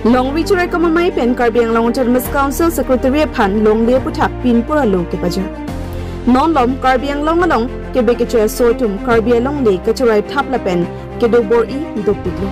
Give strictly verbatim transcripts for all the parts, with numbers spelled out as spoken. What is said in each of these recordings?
Longri Chiraikom Amei pen Karbi Anglong Autonomous Council Secretary aphan longle aputhak pinpur alo kepajir. Non malom Karbi Anglong along kebe keche aso atum Karbi alongle kacherai thap lapen kedo bor-i dopiklo.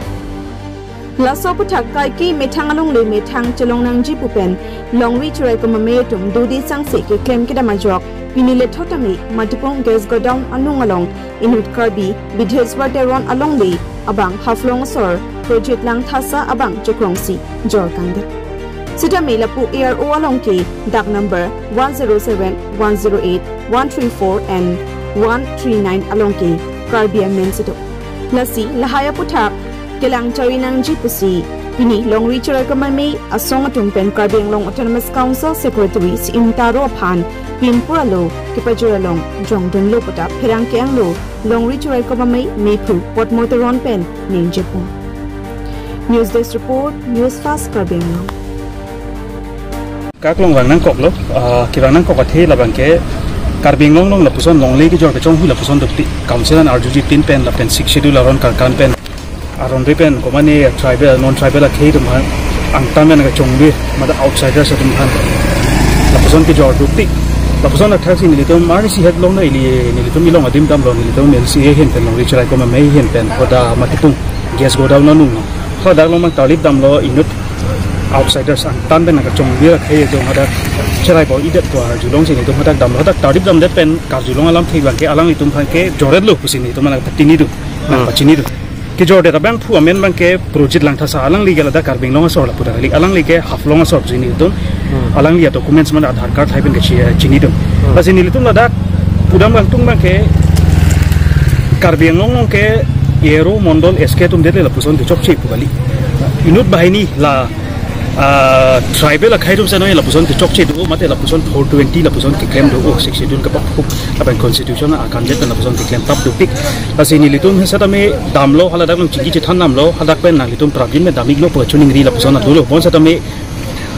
Laso aputhak kaike methang alongle methang chelong nangji pu pen Longri Chiraikom Amei atum dodi sangse keklem kedam ajok pini lethot tame Matipung Gas Godown anung along inut Karbi Bidheswar Teron alongle abang Haflong asor Projit Langthasa abang chekrongsi jor kangdet. Sitame lapu A R O along ke dak number one zero seven, one zero eight, one three four and one three nine along ke Karbi amen si do. Lasi lahai aputhak kelang chari nangji pusi pini Longri Chiraikom Amei asong atum pen Karbi Anglong Autonomous Council Secretary si Imtaro aphan pinpur alo kepajir along jongdunlo puta pherangke angno Longri Chiraikom Amei mephu Potmo Teron pen ningjepo. News Desk Report, News Fast Karbi Anglong. Kaklong vang nangkoklo, ah, kevang nangkok athe labang ke Karbi Anglong along lapuson longle kejor kechonghu lapuson dopik. Council an arjuji tin pen lapen Sixth Schedule aron karkan pen aron ri pen komane tribal, non tribal akhei atum aphan angtan pen kachongbi mate outsiders atum aphan lapuson kejor dopik. Lapuson athak si nelitum arnisi head along na ili nelitum ilong adim damlo, nelitum L C A ahin pen Longri Chiraikom Amei ahin pen hoda Matipung Gas Godown anung. Hodak along mang tarlip damlo inut outsiders angtan pen kachongbi akhei atum hadak cherai bor-idet pu arjulongsi nelitum hadak damlo, hadak tarlip damdet pen karjulong alamthe abang ke alanglitum aphan ke jordet lo pusi nelitum nangpachini do, Hmm. nangpachini do. Kejordet abangphu amen abang ke Projit Langthasa, alangli ke ladak Karbi Anglong asor lapu ta kali, alangli ke Haflong asor pusi nelitum. Hmm. Alangli a-documents mane Aadhaar card hai pen kechini do. Hmm. Lasi nelitum ladak pudam kangtung abang ke Karbi Anglong along ke A R O, Mondol, S K atum det le lapuson kechokche pu kali. Inut banghini la, ah, tribal akhei atum seno lapuson kechokche do, mate lapuson four twenty lapuson keklem do, Sixth Schedule kapakhup lapen Constitution akanjet pen lapuson keklem thap dopik. Lasi nelitum he setame damlo, haladak nang chingki chethan damlo, hadak pen nanglitum prabjin me damiklo pu choningri lapuson adulo. Bonsitame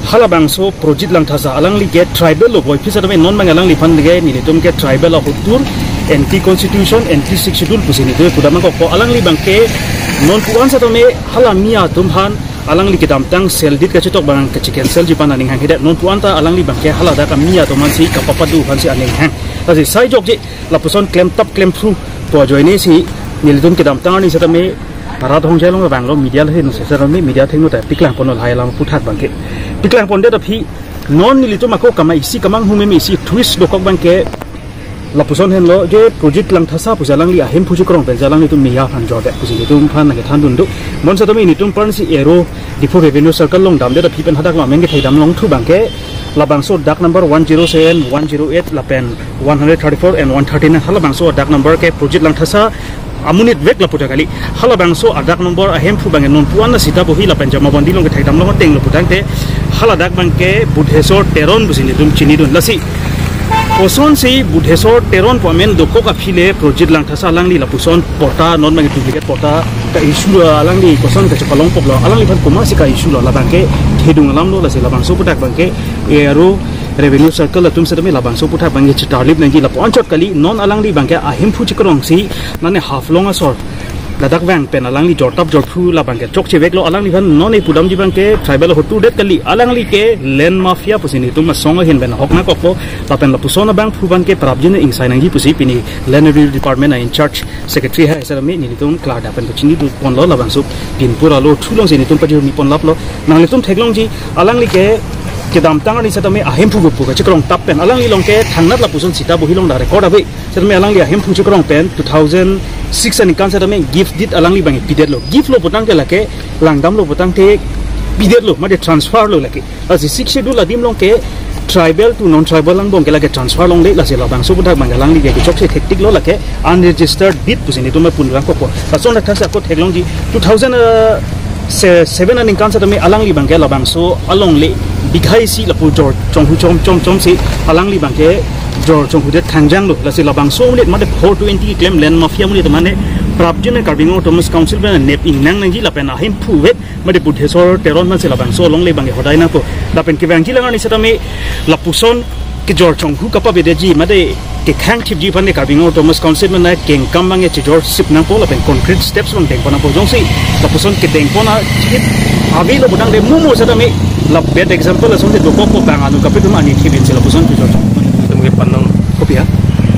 halabangso Projit Langthasa alangli ke tribal lo, boi pisa tame non abang alangliphan ke nelitum ke tribal ahotur, anti constitution, anti Sixth Schedule pusi nelitum pudam nangkokpo. Alangli abang ke non pu-an setame hala mi atum aphan alangli kedamtang seldit kachetok abang kache-cancel ji aphan aning hanghedet, non pu-an ta alangli abang ke haladak ami atum aphansi kapapadu aphansi aning hang. Lasi sai jokje lapuson klem thap klem phru pu ajoine si nelitum kedamtang arni setame rat ahong jai along abang lo media lahin setame media thengno ta paklang ponlo lahai alam aputhak abang ke. Paklang pondet aphi non nelitum ako kama isi kamang hume isi twist dokok abang ke lapuson henlo je Projit Langthasa pusi alangli ahemphu chekrong pen alanglitum media aphan jordet pusi nelitum aphan nangkethan dun do. Bonsitame nelitum aphan si A R O Diphu Revenue Circle along damdet aphi pen hadak lo amen kethai dam longthu abang ke labangso dak number one zero seven, one zero eight lapen one hundred thirty-four and one thirty-nine halabangso dak number ke Projit Langthasa amonit vek lapu ta kali. Halabangso adak number ahemphu abang non pu-an na Sitabohi lapen Jamabandi along kethai dam long ateng lo putangte haladak abang ke Budheswar Teron pusi nelitum chini dun. Lasi kosonsi Budheswar Teron pu amen dokok aphi le Projit Langthasa alangli lapuson patta non abang duplicate patta ka-issue lo, alangli koson kachepalongpoklo, alangliphan komatsi ka-issue lo, labang ke thedung alam lo. Lasi labangso aputhak abang ke A R O Revenue Circle atum setame labangso aputhak abang ke chetarlip nangji, lapu anchot kali. Non alangli abang ke ahemphu chekrongsi mane Haflong asor ladak vang pen alangli jorthap jorphru labang ke chokche veklo. Alangliphan non e pudamji abang ke tribal ahotur det kali, alangli ke land mafia pusi nelitum asong ahin pen ahok nangkokpo. Lapen lapuson abangphu abang ke prabjin ingsai nangji pusi pini Land Revenue Department a-in-charge secretary hai setame nelitum klardak pen kachini dun ponlo. Labangso pinpur alo thu alongsi nelitum pajirmi pon laplo. Nanglitum theklongji alangli ke kedamtang arni setame ahemphu pu kachekrong thap pen alangli along ke thangnat lapuson Sitabohi along ta record ave. Setame alangli ahemphu chekrong pen two thousand six aningkan setame gift deed alangli abang pidetlo. Gift lo putangte lake langdamlo putangte pidetlo, mate transfer lo lake. Lasi Sixth Schedule adim along ke tribal to non tribal angbong ke lake transfer longle. Lasi labangso aputhak abang alangli ke kechokche thektik lo, lake unregistered deed pusi nelitum pun rangkokpo. Lason athak si ako theklongji two thousand, uh, se-, seven aningkan setame alangli abang ke labangso alongle bigha isi lapu jor chonghu chom chom chomsi alangli abang ke jor chonghudet thangjang lo. Lasi labangso amonit mate four twenty keklem land mafia amonit mane prabjin Karbi Anglong Autonomous Council pen nep ingnang nangji lapen ahemphu vek mate Budheswar Teron mansi labangso alongle abang ke hodai nangpo. Lapen kevangji lang arni setame lapuson Kejor chonghu kapavedetji mate kethang thipji aphan ke Karbi Anglong Autonomous Council mane kengkam abang chejor sip nangpo lapen concrete steps abang dengpon nangpo. Jongsi lapuson kedengpon a chit ave lo bodang de mumu setame la bad example asonte dokok ko bang anu kapetum ani thipin si lapuson kejor chonghu. Itum ke panong. Kopi ha?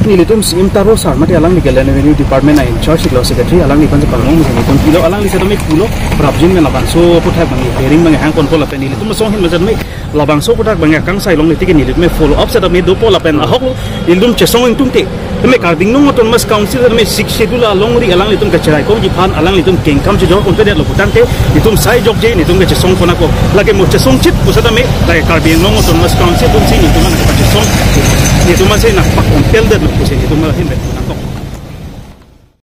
Nelitum C M Taro sir mate alangli ke Land Revenue Department a in charge lo secretary, alangliphan si panong, nelitum pilo, alangli setame pulo prapjin me labangso aphuthak abang hearing abang hangponpo lapen nelitum asong ahin ma setame labangso aphuthak abang akangsai longle tike nelitum follow up setame dopo lapen ahok lo nelitum chesong ingtungte. Tame Karbi Anglong Autonomous Council tame Sixth Schedule alongri alanglitum kacherai kongji aphan alanglitum kengkam chejor konpedet lo putangte nelitum sai jokje nelitum kachesongpon ako. Lake mo chesong chit pu setame lake Karbi Anglong Autonomous Council atum si nelitum an kachesong, nelitum an si nangpakompeldet lo pusi nelitum ahin bet.